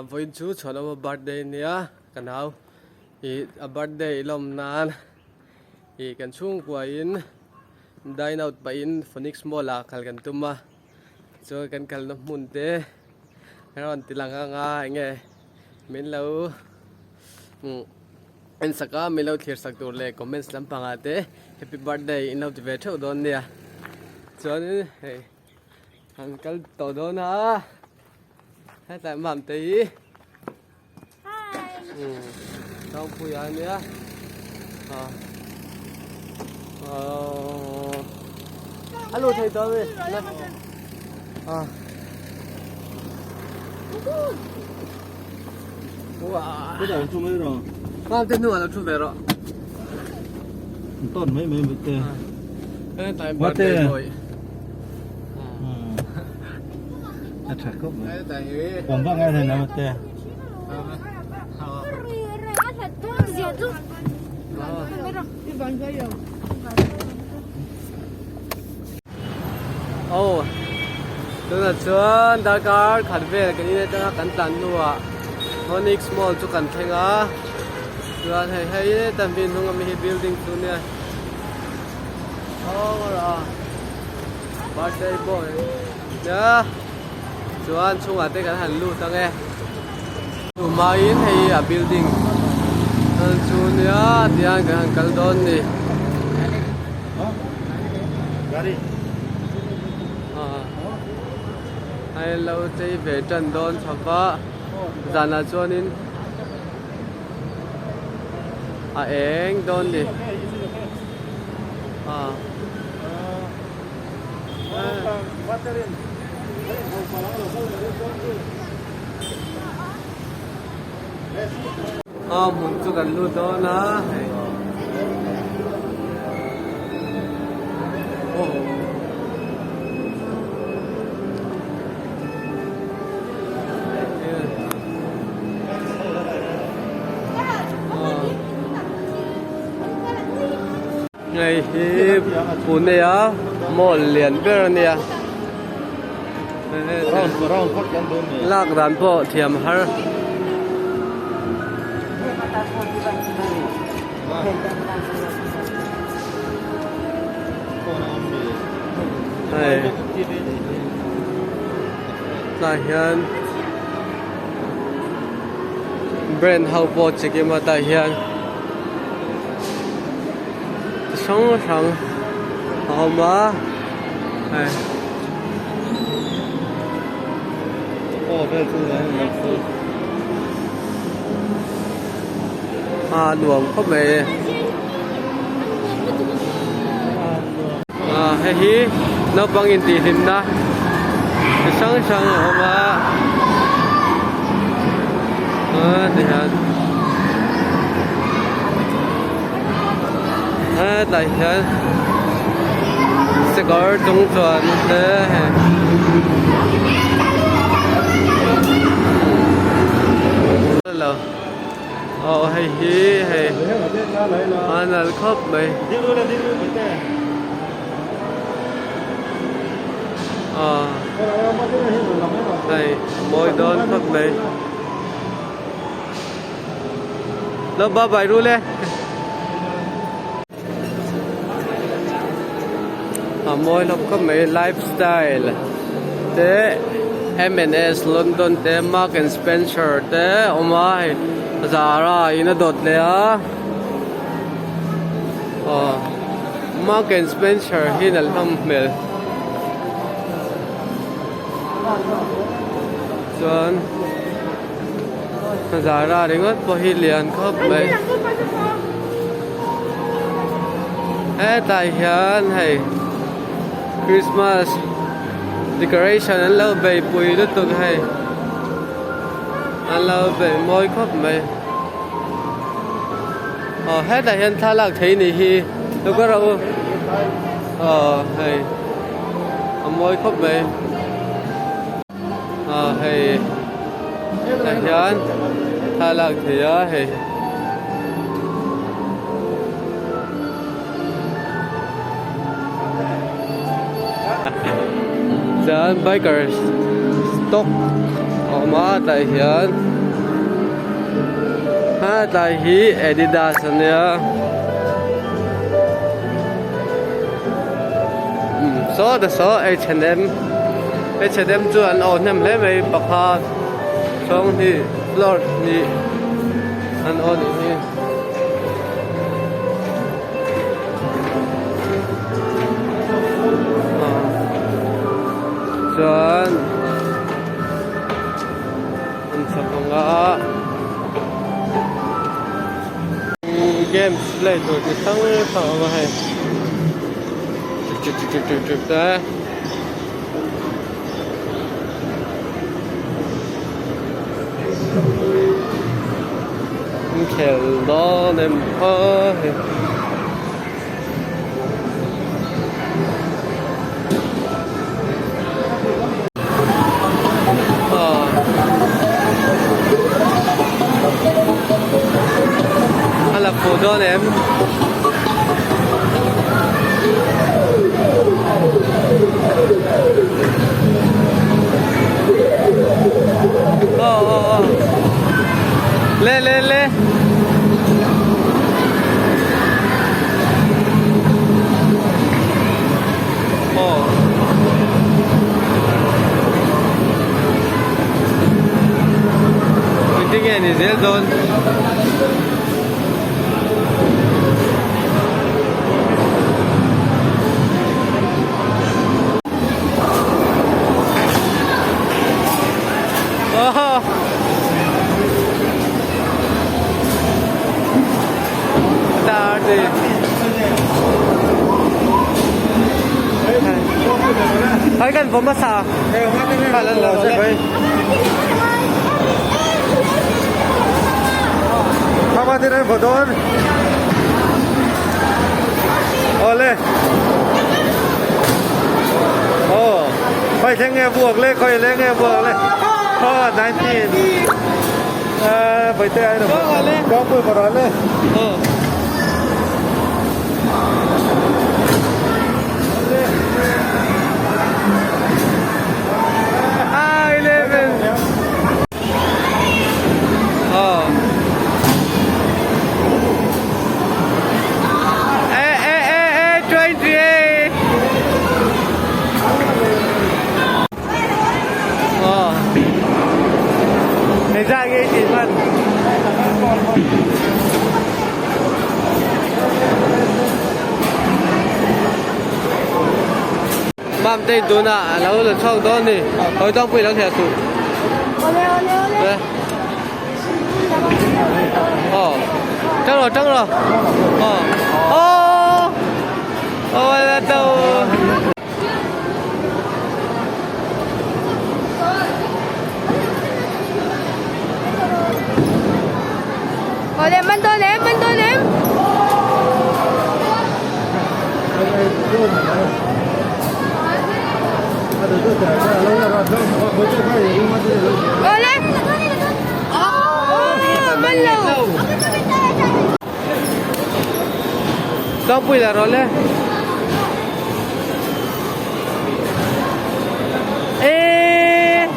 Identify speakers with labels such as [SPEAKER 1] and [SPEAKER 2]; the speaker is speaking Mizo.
[SPEAKER 1] Vawiin chu Chhuanawma birthday ania ka nau ih a birthday lawm nan ih kan chhungkua in dine out pah in Phoenix mall ah kal kan tum a chuan kan kalna hmun te a rawn ti lang ang a eng nge min lo umm en sak a min lo thlir sak tur leh comments lampang ah te happy birthday in lo ti ve theuh dawn nia chuanin hei. An kal tawh dawn a hetlai mam te hi Tlangpui a nia a lu thei tawh mi Mam te hnuah lo thu ve rawh.
[SPEAKER 2] Tawn mai mai mai te.
[SPEAKER 1] Hetlai birthday boy.
[SPEAKER 2] A tha khawp mai. Awm vak ngai thei lo te.
[SPEAKER 1] Aw tunah chuan darkar khat vel kan in atanga kan tlan hnuah Phoenix Mall chu kan thleng a chuan hei hei tan vin hnung ami hi building chu nia. Birthday boy nia chuan chhungah te kan han lut ang e tumaiin hei a building chu nia tihian kan han kal dawn ni hei lo chei ve tan dawn chho va zanah chuanin. A eng dawn ni a a hmun chu kan lut dawn a hei aw. Hei hi Pune a mall lian ber a nia lak dan pawh thiam har. Hei tah hian brand ho pawh chi kim a tah hian chi hrang hrang a awm a hei. A nuam khawp mai e. Hei hi naupang intihhlimna chi hrang hrang a awm a tihian hetlai hian sakawr chung chuan te hei Aw hei hi hei a nalh khawp mai aw hei a mawi dawn khawp mai lo bye bye ru le a mawi hlawm khawp mai lifestyle te M and S London te Mark and Spencer te a awm a hei Zara in a dawt leh a aw Mark and Spencer hi nalh hlawm hmel chuan Zara ringawt pawh hi lian khawp mai hetah hian hei Christmas decoration an lo bei pui lutuk hei an lo bei mawi khawp mai aw hetah hian thlalak thei ni hi lo ka rawh u aw hei a mawi khawp mai. Ah hei tah hian thlalak thei a hei chuan biker stock a awm a tah hian. Tlai hi Adidas a nia saw ta saw H&M H&M chu an aw hnem hle mai pakhat chhawng hnih floor hnih an aw nih hi. Chuan an chhawp ang a games play tur chi hrang hrang a awm a hei chuk chuk chuk chuk te. Inkhel dawn em aw hei. A la fuh dawn em? Aw aw aw Le le le Aw Engtin nge ni zel dawn? Thấy gần vốn mà sao?
[SPEAKER 2] Awle aw khawi thleng nge vuak le khawi leng nge vuak le aw 19 vaite ai rawng pui vawrh le.
[SPEAKER 1] Mamtei tunah a lo la chhuak dawn a ni hawi tawng pawh i lo theh suh aw tang rawh tang rawh aw aw aw la to.
[SPEAKER 3] Awle man dawn em man dawn em. Awle. Aw man lo.
[SPEAKER 1] Tawngpui la rawh le. Eee.